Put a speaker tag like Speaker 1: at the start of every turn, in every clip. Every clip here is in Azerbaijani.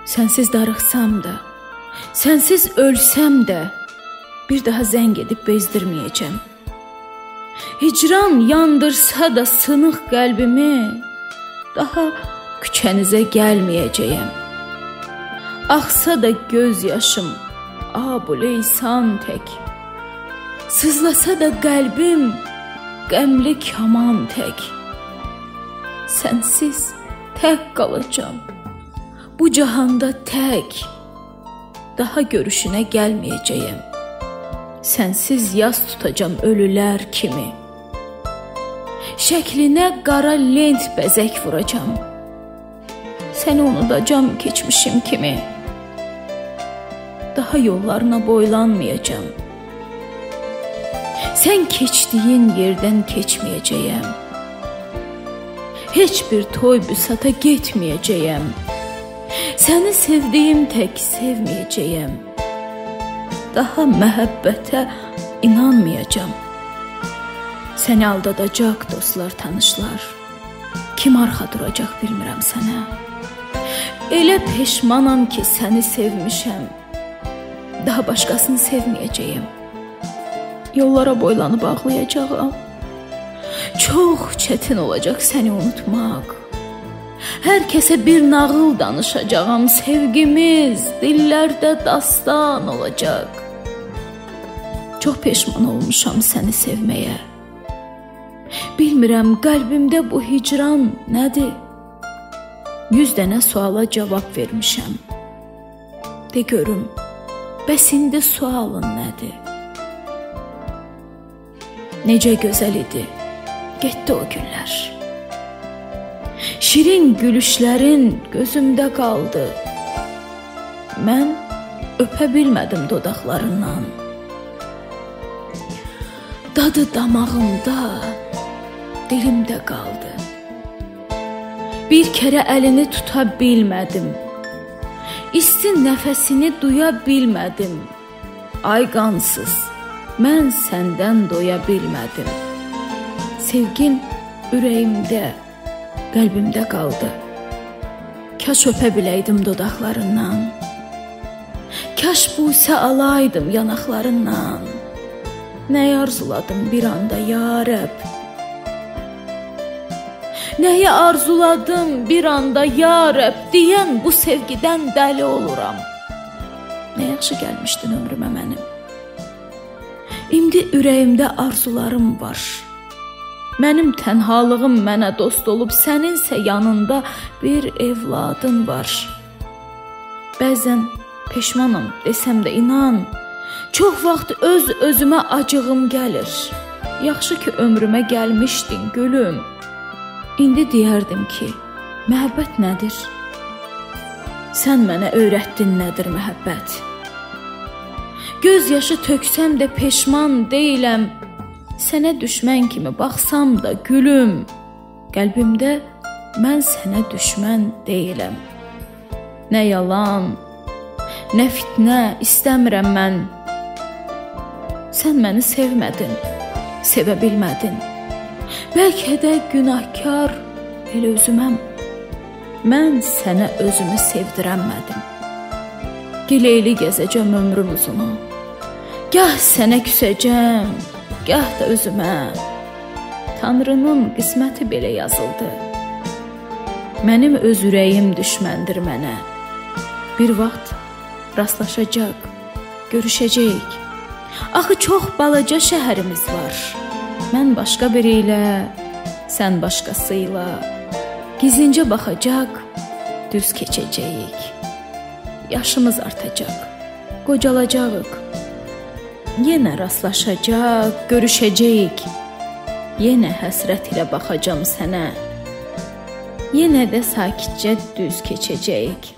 Speaker 1: Sənsiz darıxsam da, sənsiz ölsəm də bir daha zəng edib bezdirməyəcəm. Hicran yandırsa da sınıq qəlbimi, daha küçənizə gəlməyəcəyəm. Axsa da göz yaşım ab-u leysan tək, sızlasa da qəlbim qəmli kaman tək. Sənsiz tək qalacam, bu cahanda tək, daha görüşünə gəlməyəcəyəm. Sənsiz yas tutacam ölülər kimi, şəklinə qara lent bəzək vuracam. Səni unudacam keçmişim kimi, daha yollarına boylanmayacam. Sən keçdiyin yerdən keçməyəcəyəm. Heç bir toy büsata getməyəcəyəm. Səni sevdiyim tək sevməyəcəyəm. Daha məhəbbətə inanmayacam. Səni aldadacaq dostlar, tanışlar. Kim arxa duracaq bilmirəm sənə. Elə peşmanam ki səni sevmişəm. Daha başqasını sevməyəcəyəm. Yollara boylanıb ağlayacağam. Çox çətin olacaq səni unutmaq. Hər kəsə bir nağıl danışacağam. Sevgimiz dillərdə dastan olacaq. Çox peşman olmuşam səni sevməyə. Bilmirəm qəlbimdə bu hicran nədir? 100 dənə suala cavab vermişəm. De görüm, bəs indi sualın nədir? Necə gözəl idi, getdi o günlər. Şirin gülüşlərin gözümdə qaldı. Mən öpə bilmədim dodaqlarından. Dadı damağımda, dilimdə qaldı. Bir kərə əlini tuta bilmədim. İsti nəfəsini duya bilmədim. Ay qansız, mən səndən doya bilmədim. Sevgin ürəyimdə, qəlbimdə qaldı. Kaş öpə biləydim dodaqlarından. Kaş busə alaydım yanaqlarından. Nəyi arzuladım bir anda ya Rəbb? Nəyi arzuladım bir anda ya Rəbb deyən bu sevgidən dəli oluram. Nə yaxşı gəlmişdin ömrümə mənim. İndi ürəyimdə arzularım var. Mənim tənhalığım mənə dost olub, səninsə yanında bir evladın var. Bəzən peşmanam desəm də inan, çox vaxt öz-özümə acığım gəlir. Yaxşı ki ömrümə gəlmişdin gülüm. İndi deyərdim ki, məhəbbət nədir? Sən mənə öyrətdin nədir məhəbbət? Göz yaşı töksəm də peşman deyiləm. Sənə düşmən kimi baxsam da gülüm. Qəlbimdə mən sənə düşmən deyiləm. Nə yalan, nə fitnə istəmirəm mən. Sən məni sevmədin, sevə bilmədin. Bəlkə də günahkar elə özüməm. Mən sənə özümü sevdirəmədim. Gileyli gəzəcəm ömrüm uzunu. Gah sənə küsəcəm, gah da özümə. Tanrının qisməti belə yazıldı. Mənim öz ürəyim düşməndir mənə. Bir vaxt rastlaşacaq, görüşəcəyik. Axı çox balaca şəhərimiz var. Mən başqa biri ilə, sən başqasıyla. Gizlincə baxacaq, düz keçəcəyik. Yaşımız artacaq, qocalacağıq. Yenə rastlaşacaq, görüşəcəyik. Yenə həsrət ilə baxacam sənə. Yenə də sakitcə düz keçəcəyik.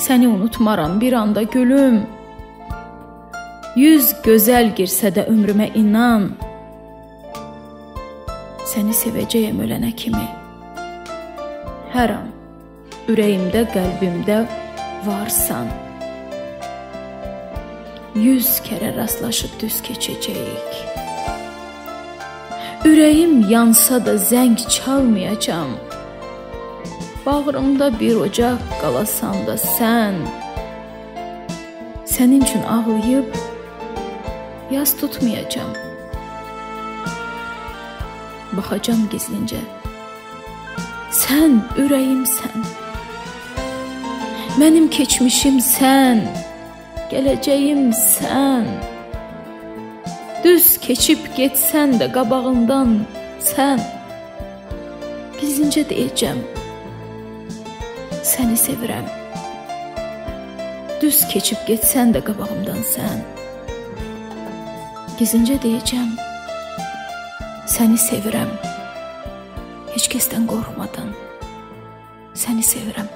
Speaker 1: Səni unutmaram bir anda gülüm. 100 gözəl girsə də ömrümə inan. Səni sevəcəyəm ölənə kimi. Hər an ürəyimdə, qəlbimdə varsan. 100 kərə rastlaşıb düz keçəcəyik. Ürəyim yansa da zəng çalmayacam. Bağrımda bir ocaq qalasan da sən. Sənin üçün ağlayıb yas tutmayacam. Baxacam gizlincə. Sən ürəyimsən. Mənim keçmişim sən, gələcəyim sən. Düz keçib getsən də qabağından sən. Gizlincə deyəcəm, səni sevirəm. Düz keçib getsən də qabağımdan sən. Gizlincə deyəcəm, səni sevirəm. Heç kəsdən qorxmadan səni sevirəm.